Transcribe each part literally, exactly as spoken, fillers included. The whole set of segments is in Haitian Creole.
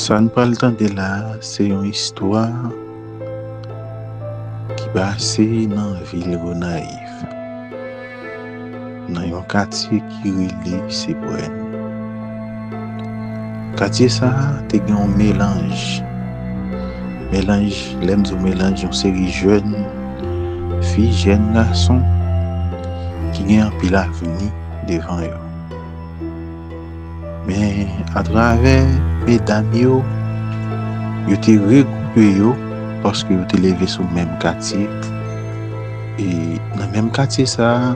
Sa n pral tande la a, se yon istwa ki pase nan vil Gonayiv, nan yon katye ki rele Sebrèn. Katye sa a te gen yon melanj. Melanj, lè m di w melanj, yon seri jèn fi, jèn gason ki gen anpil avni devan yo. Men atravè medam yo, yo te regwoupe yo paske yo te leve sou menm katye. E nan menm katye sa a,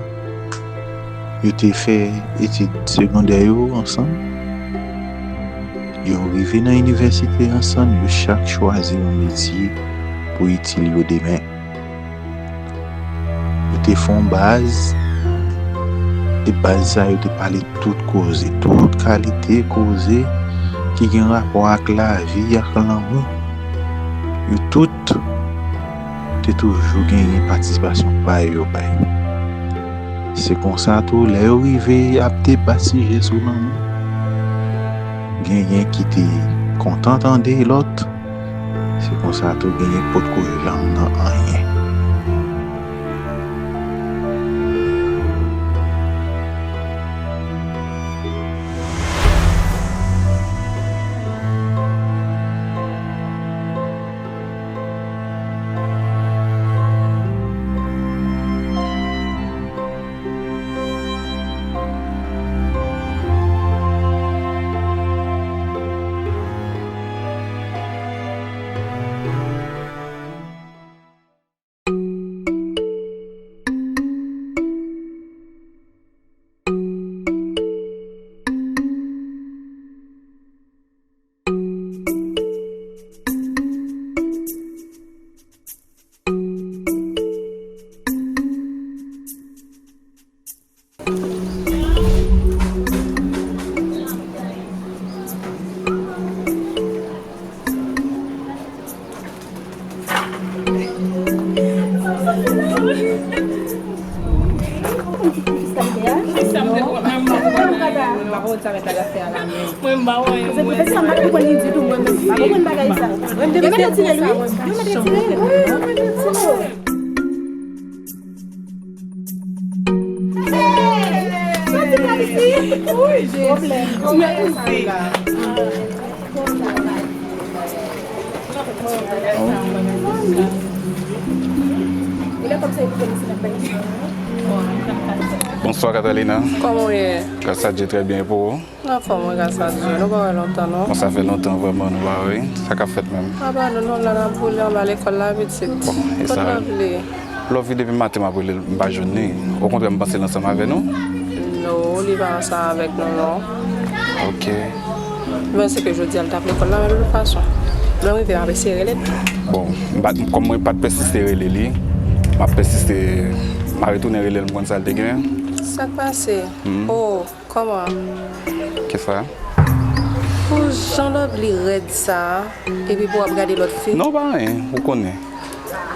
yo te fè etid segondè yo ansanm. Yo rive nan inivèsite ansanm, yo chak chwazi yon metye pou itil yo demen. Yo te fè yon baz, e baz sa yo te pale tout koze, tout kalite koze ki gen rapò ak lavi, ak lanmou. Yo tout te toujou genyen patisipasyon pa yo bay. Se konsa tou, lè yo rive ap debat sijè sou lanmou, genyen ki te kontan tande lòt, se konsa tou genyen k potko janm nan anyen. Mwen m pa wè, mwen. Bonswa, Catalina. Kòman w ye? Gras a Dye, trè byen, e pou ou? Anfòm, wi, gras a Dye. Nou pa wè lontan, non? Bon, sa fè lontan, vrèman, nou pa wè. Sa k ap fèt menm? Apa nou, nou la n ap boule anba lekòl la, pitit. Bon, e sa. Kot Lovely? Lovely, depi maten m ap rele l, m pa jwenn li. Okontrè, m panse l ansanm avè nou. Non, li pa ansanm avèk nou, non. Ok. M panse ke jodi a l t ap lekòl la, men de tout fason, lè m rive, m ap eseye rele l. Bon, m pa t, kòm mwen pa t pèsiste rele li, m ap pèsiste, m a retounen rele l, m konn sa l te gen. Sa k pase? Hmm. Oh. Kòman? Kisa? Pou jan Lovely rèd sa, epi pou w ap gade lòt fi? Non, pa anyen, ou konnen.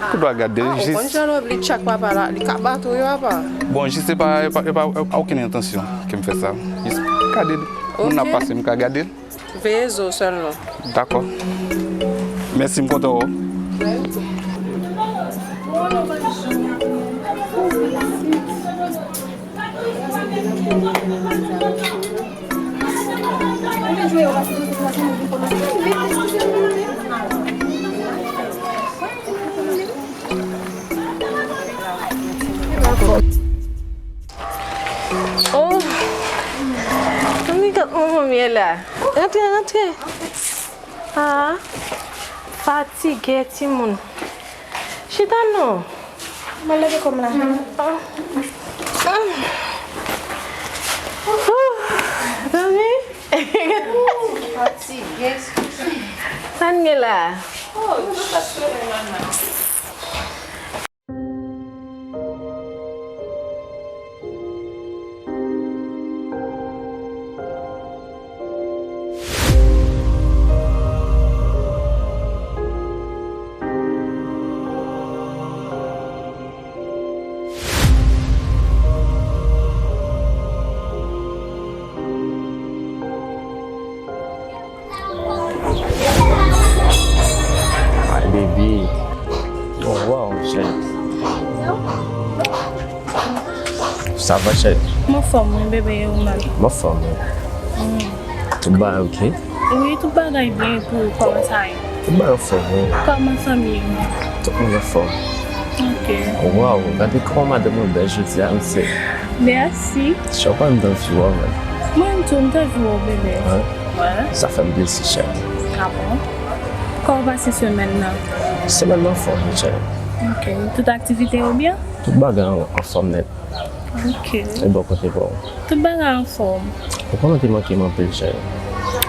Ou dwe gade l, jis. Ah, ou konn jan Lovely tchak papa la, li ka bat ou wi, papa. Bon, jis se pa, e pa, e pa, e pa okenn entansyon ke m fè sa. Jis gade l. Moun nan ap pase, m ka gade l. Veye zo w sèlman. Dakò. Mèsi, m kontan wè w. Oh, ann gad manman m ye la. Rantre, rantre. Ah, fatige timoun. Chita non. Mwen leve kò m la. Ah. Ah. Ouh, dòmi. Fatige, eskize. Sa n gen la? Oh, nou pa sou mama. Cheri. Sa va, cheri? M anfòm, wi, bebe, e ou menm? M anfòm, wi. Tout bagay oke? Wi, tout bagay byen, e pou ou, kòman sa ye? Tout bagay anfòm, wi. Kòman fanmi yo? Tout moun anfòm. Oke. Waw, gade kòman madanm mwen bèl jodi a, mesye. Mèsi. Cheri, ou pa anvi wè w, man. Mwen menm tou, m t anvi wè w, bebe. Wi? Wi. Sa fè m plezi, cheri. A bon? Kòman w pase semèn nan? Semèn nan anfòm, wi, cheri. Oke. Tout aktivite yo byen? Tout bagay an, anfòm nèt. Oke. E bò kote pa w? Tout bagay anfòm. Ou konnen w te manke m anpil, cheri.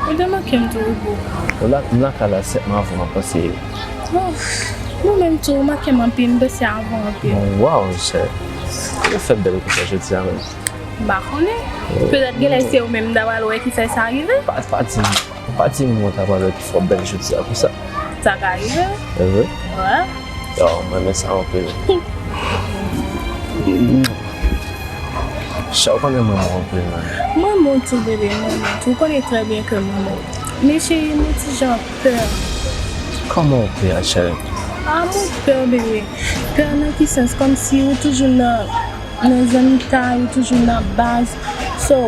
Ou te manke m tou, wi, boo. Ou la, m lakay la sèt mwa avan m ap panse. Oh, mwen menm tou, ou manke m anpil, m panse avè w anpil. Waw, cheri. Ou fè bèl konsa jodi a menm. M pa konnen. Petèt genlè se ou menm m ta pral wè ki fè sa rive. Pa, pa di m, pa di m ou ta pral wè ki fè w bèl jodi a konsa. Sa ka rive. Wi. Wi. Yo, mwen renmen sa anpil. Cheri, ou konnen mwen renmen w anpil, man. Mwen renmen w tou, bebe, mwen renmen w tou. Ou konnen trè byen ke mwen renmen w. Men cheri, mwen ti jan pè. Kòman w pè a, cheri? A, mwen pè, bebe. Pè nan ki sans? Kòmsi ou toujou nan, nan zanmitay, ou toujou nan baz. So,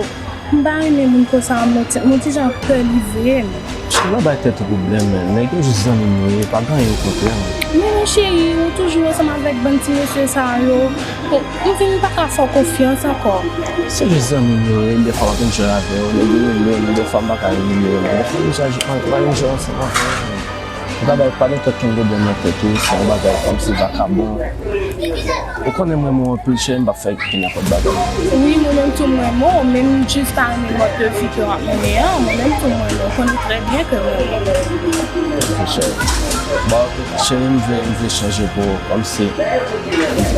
m pa renmen moun konsa, mwen ti, mwen ti jan pè li vre, men. Cheri, pa bay tèt ou pwoblèm, men. Nèg yo jis zanmi nou ye, pa gen anyen okontrè, men. Men non, cheri, ou toujou ansanm avèk bann ti mesye sa yo. M vin pa ka fè w konfyans ankò. Se jis zanmi nou ye, dèfwa m ap enjoy avè yo, nèg yo rele m, dèfwa m pa ka rele yo, men dèfwa m enjoy, m ap enjoy ansanm avè yo. Ou pa bay, pa gen tèt ki gen pwoblèm nan tèt ou, se yon bagay kòmsi vakabon. Ou konnen mwen, mwen anpil cheri, m p ap fè nenpòt bagay. Wi, mwen menm tou, mwen renmen w, men m jis pa renmen mòd de vi ke w ap mennen an, mwen menm tou, mwen renmen w, ou konnen trè byen ke mwen renmen w. Ok, cheri. Bon, ok, cheri, m vle, m vle chanje pou, kòmsi,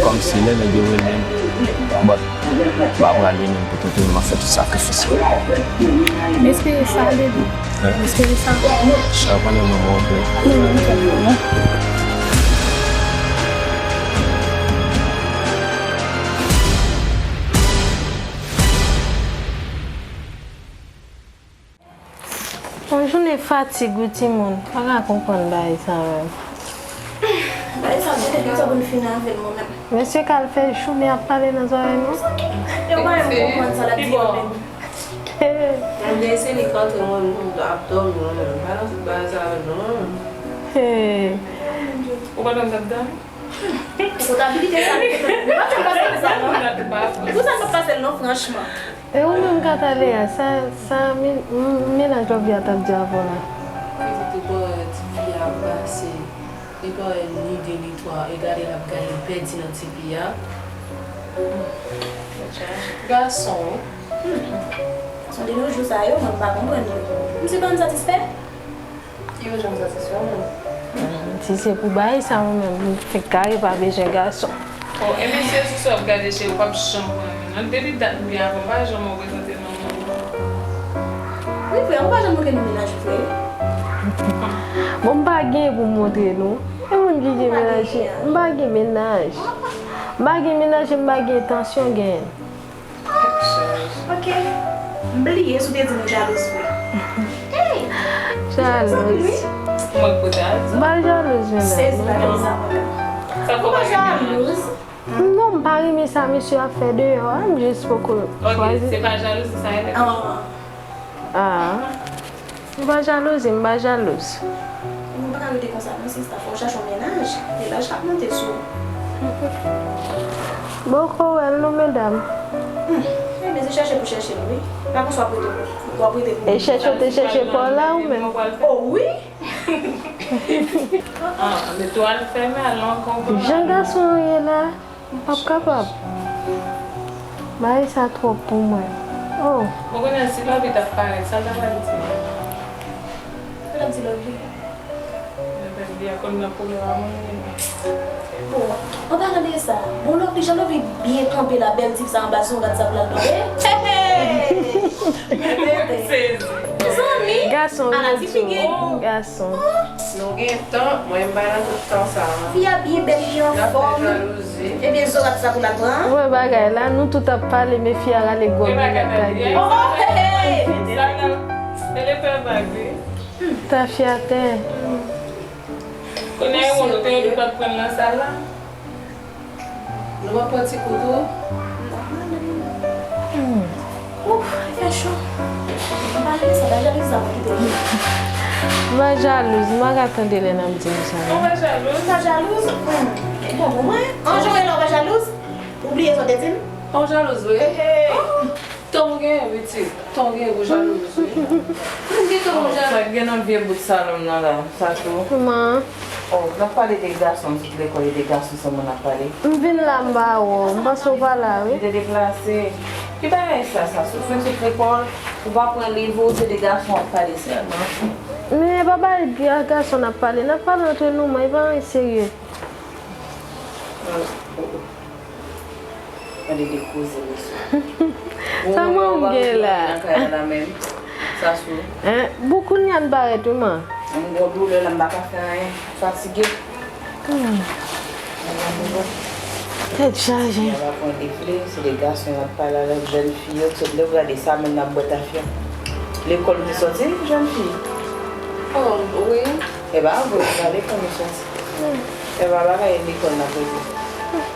kòmsi lè nèg yo rele m, but m pa prale menm pou tenten, m ap fè tout sakrifis yo. M espere sa, baby. Hein? M espere sa. Cheri, konnen mwen, mwen, mwen. Non, non, non, non. Yon jounen fatig wi timoun, pa ka konprann bagay sa menm. Bagay sa mwen te gentan konn fini avè l mwen menm. Mesye Kal fè jounen ap pale nan zòrèy nou. Yo pa menm konprann sa l ap di yo menm. Mwen gen se li k antre mwen menm ap dòmi mwen menm, m pa nan tout bagay sa avè l non. Ou pandan m t ap dòmi? Potabilite sa, nou pa janm pase l sa non. Pou sa n pa pase l non, franchman. E ou menm Kataleya, sa, sa men, m, menaj lòt vi a t ap di avè w la? Pitit ou pa wè ti fi a ap pase, li pa wè ni de ni twa, e gade l ap gade l pèdi nan ti fi a. Gason wi. Hmm. Gason de nos jours sa yo, mwen m pa konprann yo. Misye pa konn satisfè? Ki yo janm satisfè w menm? Hmm, si se pou bagay sa mwen menm, m fenk kare pa bezwen gason. Oh, e mesye sou sa w ap gade cheri, ou p ap janm pran youn non. Depi dat m gen avè w, m pa janm wè w prezante non mwen. Wi vre, ou pa janm montre nou menaj ou vre. Bon, m pa gen pou m montre nou. E moun ki gen menaj, m pa gen menaj. M pa gen menaj, m pa gen entansyon genyen. Ok. M bliye si w te di m ou jalouz vre. Hey! Jalouz. Mwen k pote a di. M pa jalouz, menaj. Sezi bagay sa mwen menm. Ou pa jalouz? Non, m pa renmen sa misye ap fè deyò a, m jis poko chwazi. Ok, se pa jalouzi sa rele? Ah. Ah. M pa jalouzi, m pa jalouz. Mwen pa ka rete konsa non sista, fò w chache yon mennaj. Menaj k ap monte sou ou. Boko wè l non medam. Hmm. Ebyen se chèche pou chèche l wi. Pa konsa w ap rete pou, w ap rete pou. E chèche w te chèche pa w la ou menm? Oh wi. Ah, ah, men tou al fèmen al nan kòkò. Jan gason an ye la. M p ap kapab. Bagay sa twòp pou mwen. Oh. Ou konnen si Lovely t ap parèt, sa l ta pral di? Sa l ap di Lovely? L ap di a konn nan polo a mwen menm. Bon, an palan de sa, bon Lovely, jan Lovely byen kanpe la, bèl tip sa anba, si w gad sa pou l al tonbe. Hey, hey! Zanmi! Gason, ala ti figi! Gason. Oh! Nou gen tan, mwen m pa nan tout tan sa a. Fi a byen bèl, li anfòm. N ap fè jalouzi. Ebyen, zorat sa pou l al pran. Ou wè bagay la, nou tout ap pale, men fi a rale gòm li lakay li. Oh, oh, hey, hey, hey. Sa nan, e le pè bagay. Tafyatè. Kounye a, ou te gen dwa pran nan sal la. Nou pa pran ti kou tou? Hmm. Ouf, fè cho. Anba lè sa, pa jalouz la pou kite m. M pa jalouz, m pa ka tande lè n ap di m sa. Ou pa jalouz? M pa jalouz? Hmm. Bon, pou mwen, an jwe la, ou pa jalouz? Ou bliye sa w te di m? Ou jalouz, wi. Tan w genyen, pitit. Tan w genyen pou jalouz, wi. M gen tan pou jalouz. Sa k gen nan vye bout salon m nan la, sa tou. Kouman? Oh, n ap pale de gason, m sot lekòl, e de gason sèlman n ap pale. M vin la, m pa wè w, m panse w pa la, wi. Ou te deplase. Ki bagay sa, sa? Sou fenk sot lekòl, ou pa pran liv ou, se de gason w ap pale sèlman. Men e pa bagay gason n ap pale, n ap pale antre nou, men e pa anyen serye. Gade de koze, mesye. Sa mwen m gen la? Nan kay la menm. Sa sou. Hein? Bon, kounye a n parèt, wi, man. M gon doulè la, m pa ka fè anyen. Fatige. Hmm. Tèt chaje. N ap aprann defile, se de gason n ap pale avèk, jèn fi yo, tout lè w gade sa, menm n ap bwè tafya. Lekòl ou te sòti, jèn fi? Oh, wi. E pa vre, se pa lekòl nou sòti. E pa bagay lekòl n ap regle.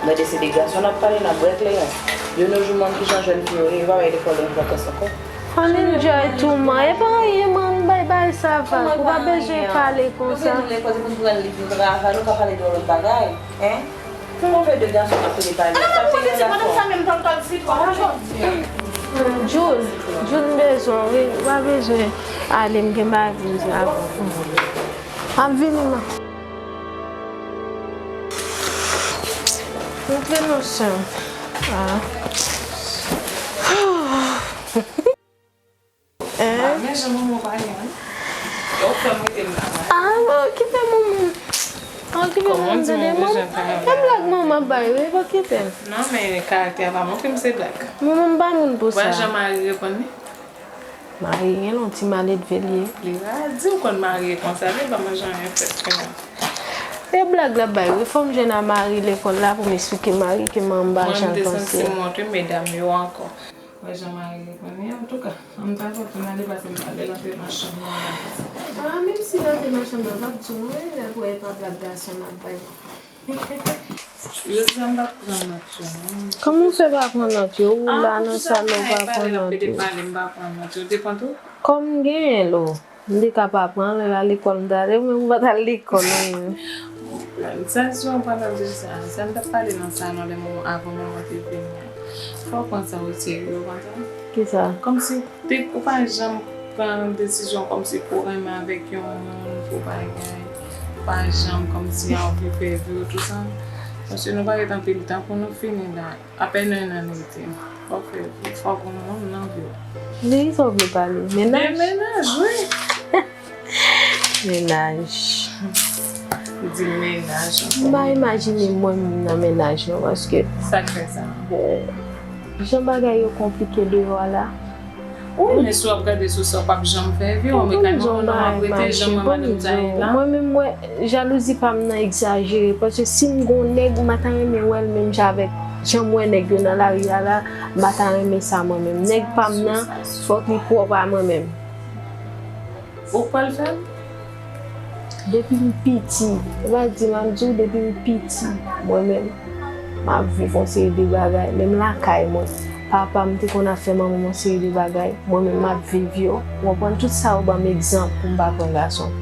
Gade, se de gason n ap pale, n ap bwè kleren. De nos jours, m wè kijan jèn fi yo ye, yo pa bay lekòl enpòtans ankò. Ann enjoy tou, man. E pa anyen, man, bay, bay sa vag. Ou pa bezwen pale konsa. Nou vin lekòl, se pou n pran liv, nou travay, nou ka pale de lòt bagay. Hein? Konbyen de gason k ap pale pale? Ah, mwen te di, pandan sa menm, pran kòd sitwon, jodi. Jul, Jul, m bezwen w, wi. Ou pa bezwen ale, m gen bagay pou m di avè w. M ap vini, man. Antre non, sè m. Ah. Ah, men jan manman w pa gen, wi. Yo fè m rete m la, wi. Ah, bon, okipe manman m. Ah, okipe manman m, tande, manman. E blag manman ap bay, wi, pa okipe l. Non, men karaktè a pa montre m se blag. Manman m pa moun pou sa. Wè jan Mari reponn li? Mari gen lon ti maledve l ye. Li va di w konn Mari e konsa, li pa manje anyen fèt kounye a. E blag l ap bay, wi. Fò m jwenn a Mari lekòl la pou m esplike Mari ke manman m pa jan l panse. Mwen, m te santi m wont, wi, medam yo ankò. Wè jan Mari reponn li, antouka, an m ta kontan ale pase m pale l antre nan chanm nan. Ah, menm si l antre nan chanm nan, l p ap di w, wi, lè pou wè e pa blag gason l ap bay. Jodi a m p ap pran nòt yo, non. Kòman w fè pa pran nòt yo? Ou la nan salon, w pa pran nòt yo? Ah, pale, l ap pede pale, m pa pran nòt yo. Ou te pran tou? Kòm m genyen l, o. M te ka pa pran l, al lekòl m t ale, ou menm ou pa t al lekòl, ou menm. Sa, si w ap pale de sa, sa n t ap pale nan salon lè manman, avan manman te vini an. Fò w pran sa o serye, ou konprann? Kisa? Kòmsi te, ou pa janm pran desizyon kòmsi pou w renmen avèk yon moun, pou bagay. Ou pa janm kòmsi anvi fè vi w, tou sa. Paske nou pa ret anpil tan pou nou fini la. Apèn en an nou rete. Fòk fè, fòk gon moun nan vi w. De kisa w vle pale? Mennaj? De mennaj, wi. Mennaj. Di mennaj ankò. M pa imajine mwen menm nan mennaj, non, paske... Sa k fè sa? Jan bagay yo konplike deyò a la. Wi, men si w ap gade sou sa, w p ap janm fè vi w, men gade manman nan ap rete, jan manman nan ta ye la. Mwen menm, mwen, jalouzi pa m nan egzajere, paske si m gon nèg, m pa ta renmen wè l menm jan avèk jan m wè nèg yo nan lari a la, m pa ta renmen sa mwen menm. Nèg pa m nan, fòk li pwòp a mwen menm. Ou pral fè l? Depi m piti, e pa di m ap di w, depi m piti, mwen menm, m ap viv yon seri de bagay. Menm lakay mwen, papa m te konn ap fè manman m yon seri de bagay. Mwen menm, m ap viv yo. Ou konprann? Tout sa yo ban m egzanp pou m pa pran gason.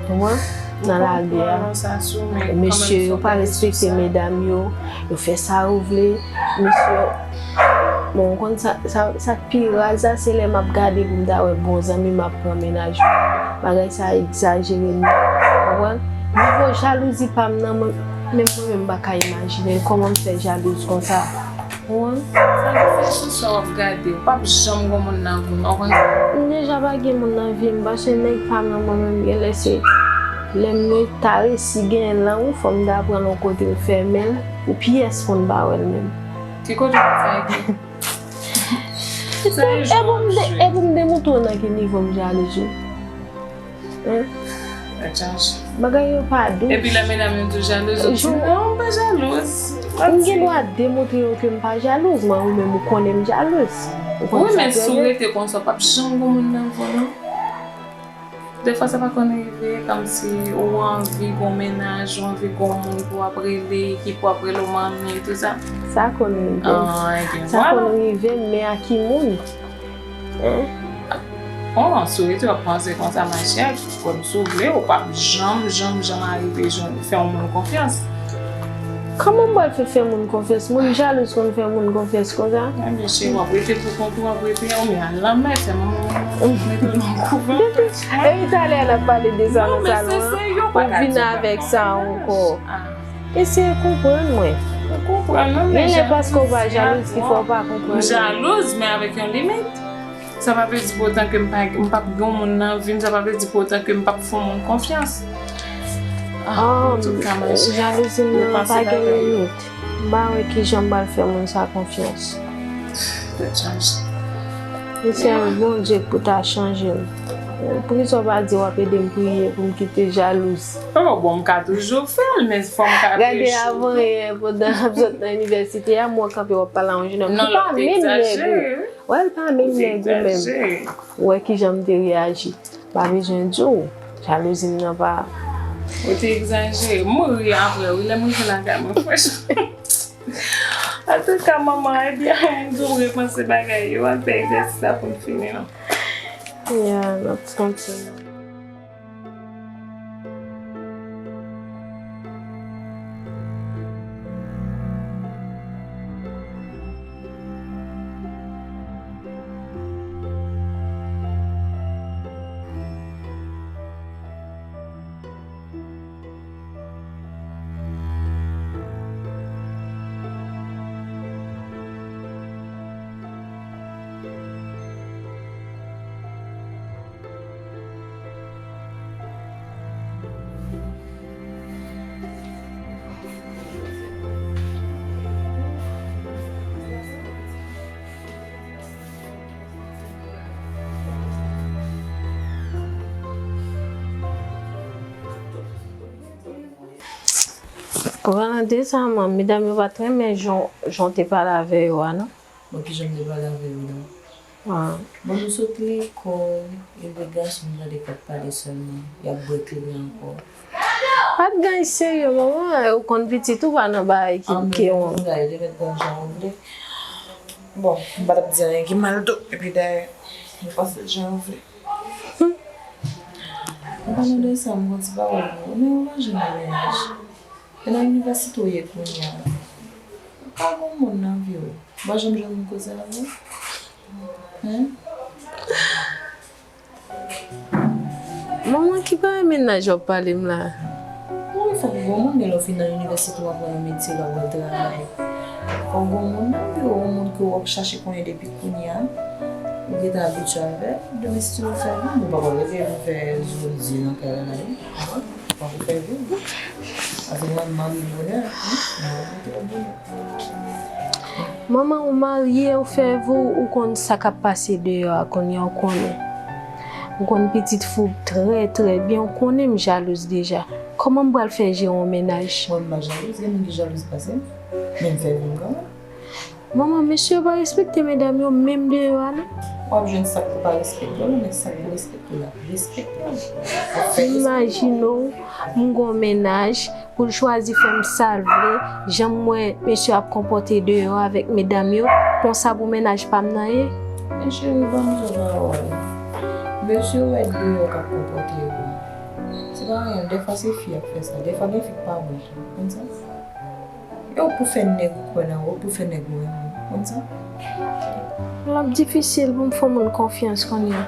Konprann? Nan lari a. Mesye yo pa respekte medam yo, yo fè sa yo vle. Mesye yo, bon, ou konn sa, sa, sa k pi raz la, se lè m ap gade pou m ta wè bon zanmi m ap pran mennaj mwen. Bagay sa egzajere m. Konprann? Nivo jalouzi pa m nan, mwen, menm mwen menm m pa ka imajine l. Kòman m fè jalouz konsa? Ou konprann? Sa vle di se sou sa w ap gade. Ou p ap janm gon moun nan vi w, ou konprann? M deja pa gen moun nan vi m, paske nèg pa m nan mwen menm, genlè se lè m ta resi genyen l lan, wi, fò m ta pran l yon kote, m fèmen l pou pyès moun pa wè l menm. Ki kote w fè ki? E pou m de-, e pou m demontre w nan ki nivo m jalouz, wi. Hein? Tèt chaje. Bagay yo pa dous. Epi lè medam yo di w jalouz, ou di, non, m pa jalouz. M gen dwa demontre yo ke m pa jalouz, men ou menm ou konnen m jalouz. Ou konn sa trè byen. Wi, men si w rete konsa, w p ap janm gon moun nan vi w, non. Defwa sa pa konn rive, kòmsi ou anvi gon mennaj, ou anvi gon moun pou w ap rele, ki pou ap rele w manmi e tou sa. Sa konn rive. Ah, ebyen, sa konn rive, men a ki moun? Bon, si w rete w ap panse konsa, machè, kòm si w vle, ou p ap janm, janm, janm arive jwenn, fè yon moun konfyans. Kòman m pral fè fè moun konfyans? Moun jalouz konn fè moun konfyans konsa? Ebyen, cheri, w ap rete pou kont ou, w ap rete, oubyen al nan mè, fè manman w mete w nan kouvan. Epi talè a n ap pale de sa nan salon an, ou vin avèk sa ankò. Eseye konprann mwen. Ou konprann mwen, men. Genlè paske w pa jalouz ki fè w pa konprann mwen. M jalouz, men avèk yon limit. Sa pa vle di pou otan ke m pa, m p ap gen yon moun nan vi m, sa pa vle di pou otan ke m p ap fè yon moun konfyans. Ah, antouka, machè. Jalouzi m nan pa gen limit. M pa wè kijan m pral fè moun sa konfyans. Tèt chaje. Mesye, Bondye pou ta chanje m. Poukisa w pa di w ap ede m priye pou m kite jalouzi? Oh, bon, m ka toujou fè l, men fò m ka. Gade avan yè, pandan n ap sot nan inivèsite a, m wè w kanpe w ap pale a yon jenòm ki pa menm nèg ou. Wè, l pa menm nèg ou menm. Ou wè kijan m te reyaji. M pa bezwen di w. Jalouzi m nan pa. Ou te egzajere. M mouri apre, wi, lè m rive lakay mwen, franchman. Antouka, manman, ebyen, m di w repanse bagay yo, ann fè egzèsis la pou n fini, non? Ya, n ap kontinye. Palan de sa, man, medam yo pa t renmen jan w te pale avè yo a, non? Bon, kijan m te pale avè yo la? Bon, nou sot lekòl, epi gason m tande k ap pale sèlman, y ap bwè kleren ankò. Pa t gen anyen serye, manman, ou konn pitit ou pa nan bagay ki bouke yon. Yo te mèt pran jan yo vle. Bon, m pa t ap di anyen ki mal tou, epi dayè, yo panse l jan yo vle. An palan de sa, m gon ti pawòl pou ou, men ou pa janm gen mennaj. E nan inivèsite w ye kounye a, ou pa gon moun nan vi w. Ou pa janm jwenn moun koze avè w? Hen? Manman, ki bagay mennaj w ap pale m la? Wi, fòk ou gon moun, men lè w fin nan inivèsite, w ap pran yon metye, lè w al travay. Fòk ou gon moun nan vi w, yon moun ke w ap chache konnen depi kounye a. Ou gentan abitye avè l, demen si w fè l, ou pa pral rete pou fè zye nan kay la, non. Fòk ou fè vi w. Paske mwen, m mari bonè, wi, m mari bonè. Manman, ou marye, ou fè vi w, ou konn sa k ap pase deyò a kounye a, ou konnen. Ou konn pitit fi w trè, trè byen, ou konnen m jalouz deja. Kòman m pral fè jere yon mennaj? Mwen, m pa jalouz, gen moun ki jalouz pase m, men m fè vi m kanmenm. Manman, mesye yo pa respekte medam yo menm deyò a, non. W ap jwenn sa k pou pa respekte w, men sa k pou respekte w la, respekte w. Imajine w, m gon mennaj, pou l chwazi fè m sa l vle, jan m wè mesye ap konpòte deyò avèk medam yo, konsa pou mennaj pa m nan ye? Men cheri, ban m di w pawòl. Mesye yo wè deyò k ap konpòte yo. Se pa anyen, dèfwa se fi ap fè sa, dèfwa gen fi k pa bon tou, konn sa? Yo pou fè nèg ou kwè nan ou, pou fè nèg ou renmen ou, konn sa? L ap difisil pou m fè yon moun konfyans kounye a.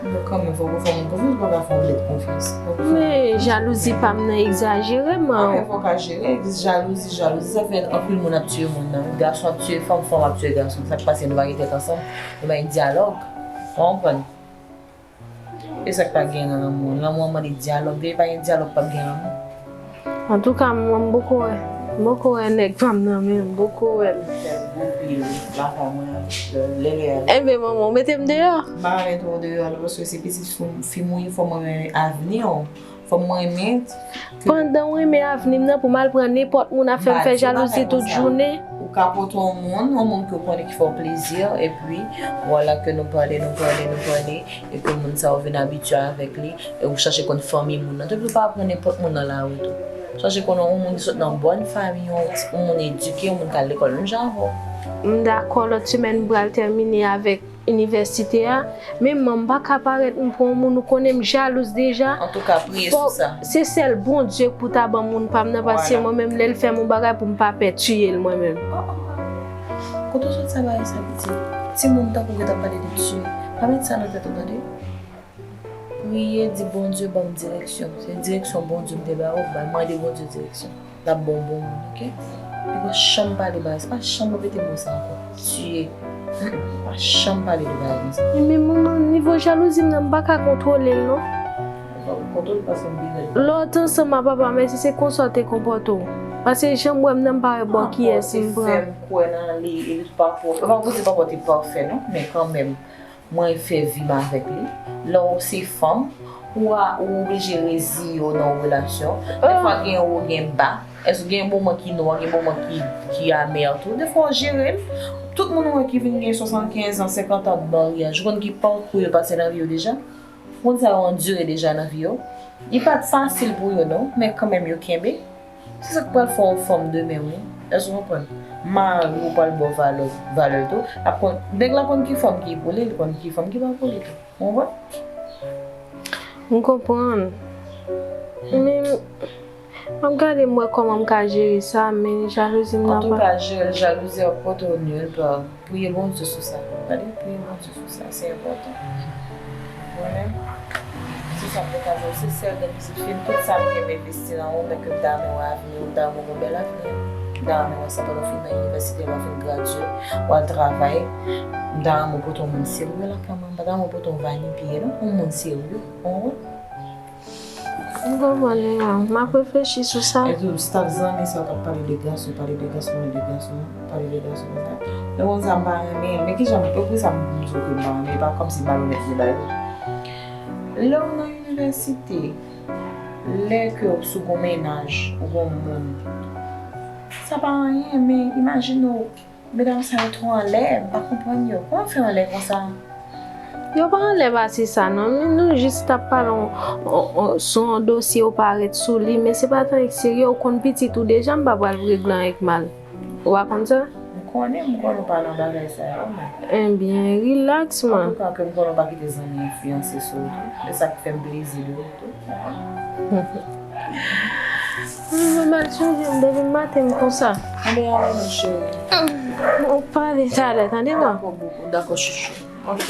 Men kanmenm, fòk ou fè yon moun konfyans, ou pa ka fè yon lèt konfyans. Men jalouzi pa m nan egzajere, man. Anfen, fòk a jere, jalouzi, jalouzi, sa fè anpil moun ap tiye moun nan. Gason ap tiye fanm, fanm ap tiye gason. Sa k pase, nou pa gen tèt ansanm, nou pa gen dyalòg. Ou konprann? E sa k pa gen nan lanmou an. Lanmou an mande dyalòg. Depi pa gen dyalòg, p ap gen lanmou. Antouka, mwen, m poko wè, m poko wè nèg pa m nan men, m poko wè l. Enben, manman, ou mete m deyò? M pa ka mete w deyò, non, paske se pitit fi m, fi m ou ye, fò mwen renmen avni w. Fò mwen renmen. Pandan w renmen avni m nan, pou m al pran nenpòt moun ap fè m fè jalouzi tout jounen? Ou Ka pote yon moun, yon moun ke w konnen ki fè w plezi, epi vwala ke nou pale, nou pale, nou pale, e ke moun sa ou vin abitye avèk li, e ou chache konn fanmi moun nan. Depi ou pa pran nenpòt moun nan lari tou. Chache konn yon moun ki sot nan bòn fanmi, yon, yon moun edike, yon moun k al lekòl menm jan avè w. M dakò, lòt semèn m pral tèmine avèk inivèsite a, men mwen m pa ka parèt m pran yon moun ou konnen m jalouz deja. Antouka, priye sou sa. Se sèl Bondye k pou ta ban m moun pa m nan, paske mwen menm lè l fè m yon bagay pou m pa pè tiye l mwen menm. Kote w sot sa bagay sa pitit? Timoun tankou w gentan pale de tiye. Pa met sa nan tèt ou tande. Priye, di Bondye ban m direksyon. Se direksyon Bondye m te ba ou, ba mande Bondye direksyon. L ap ba w bon moun, oke? Li pa janm pale bagay, se pa janm repete mo sa ankò. Tiye. Pa janm pale de bagay konsa. Men manman, nivo jalouzi m nan, m pa ka kontwole l non. Ou pa kontwole paske m byen. Lè w te ansanm ak papa m, èske se konsa w te konpòte w? Paske jan m wè m nan, m pa wè bò kiyès m pran. Fè m kwè nan li, epi papa w, e pa pou di papa w te pafè non, men kanmenm. Mwen fè vi m avèk li. Lè w se fanm, ou a, ou oblije reziye w nan yon relasyon. Dèfwa gen wo, gen ba. Èske gen moman ki nwa, gen moman ki, ki amè tou? Dèfwa w jere l. Tout moun ou wè ki vin gen swasannkenz an, senkant an maryaj, ou konn ki pakou yo pase nan vi yo deja? Ou konn sa yo andire deja nan vi yo? Li pa t fasil pou yo non, men kanmenm yo kenbe. Se sa k pral fè w fanm demen wi. Èske w konprann? Mari w pral ba w valè, valè l tou. L ap konn, nèg la konn ki fanm ki pou li, li konn ki fanm ki pa pou li tou. Ou konprann? M konprann. Men, m ap gade m wè kòman m ka jere sa, men jalouzi m nan pa. Antouka, jere l, jalouzi ap pote w nulle part. Priye Bondye sou sa. Gade, priye Bondye sou sa. Se enpòtan. Mwen menm, se sa m te ka di w. Se sèl de pitit fi m, tout sa m gen m envesti nan ou, men ke m ta renmen wè avni w, m ta renmen w gon bèl avni. M ta renmen wè sa pandan w fin nan inivèsite, lè w fin gradye, w al travay. M ta renmen w pote yon moun serye lakay mwen. M pa ta renmen w pote yon vanipye non, yon moun serye. Ou konprann? M konprann, Leila. M ap reflechi sou sa. E tou, staff zanmi sa k ap pale de gason, pale de gason, pale de gason, pale de gason konsa. Lè konsa m pa renmen, men kijan, poukisa m di w ke m pa renmen? E pa kòmsi malonèt li bay ou. Lè w nan inivèsite, lè ke w sou gon mennaj, ou gon moun, sa pa anyen, men imajine w Medam sa yo twò anlè, m pa konprann yo. Kòman fè anlè konsa? Yo pa anlè pase sa non, men nou jis t ap pale on, on, on, sou yon dosye ou parèt sou li, men se pa tan ek serye, ou konn pitit ou deja, m pa pral regle anyen k mal. Ou pa konn sa? M konnen, m konnen ou pa nan bagay sa yo, men. Ebyen, rilaks, man. Antouka, ke m konnen ou pa kite zanmi enfliyanse sou ou tou. Se sa k fè m plezi de ou tou. Mwen mal chanje m depi maten m konsa. Anben ale non cheri. Ou pale talè, tande mwen. Dakò, boubou. Dakò, chouchou. Ok.